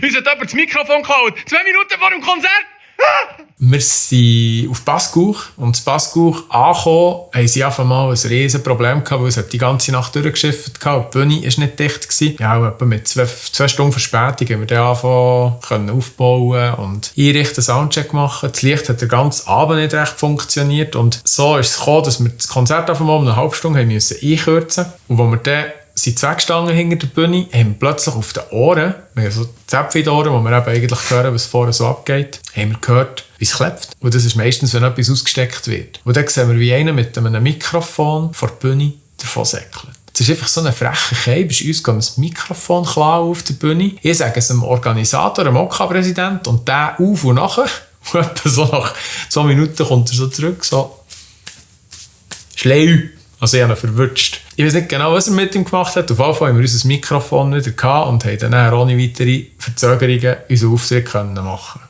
Uns hat jemand das Mikrofon geklaut. 2 Minuten vor dem Konzert. Wir sind auf Baskauch und in Baskauch angekommen, haben sie einfach mal ein riesen Problem gehabt, weil es die ganze Nacht durchgeschifft hat. Die Bühne war nicht dicht gewesen. Ja, etwa mit 2 Stunden Verspätung haben wir dann angefangen aufbauen und einrichten, Soundcheck machen. Das Licht hat den ganzen Abend nicht recht funktioniert und so ist es gekommen, dass wir das Konzert einfach mal um eine halbe Stunde einkürzen mussten. Und wo wir dann sind weggestanden hinter der Bühne, haben wir plötzlich auf den Ohren, wir haben so Zäpfe in den Ohren, wo wir eben eigentlich hören, was vorne so abgeht, haben wir gehört, wie es klebt. Und das ist meistens, wenn etwas ausgesteckt wird. Und dann sehen wir, wie einer mit einem Mikrofon vor der Bühne davon säckelt. Es ist einfach so eine freche Keib, ist uns ein Mikrofon klauen auf der Bühne. Ich sage es dem Organisator, dem OK-Präsident, und der auf und nachher. Und etwa so nach 2 Minuten kommt er so zurück, so «Schlau!» Also ich habe ihn verwutscht. Ich weiß nicht genau, was er mit ihm gemacht hat. Auf jeden Fall haben wir unser Mikrofon wieder gehabt und haben dann ohne weitere Verzögerungen unseren Auftritt machen können.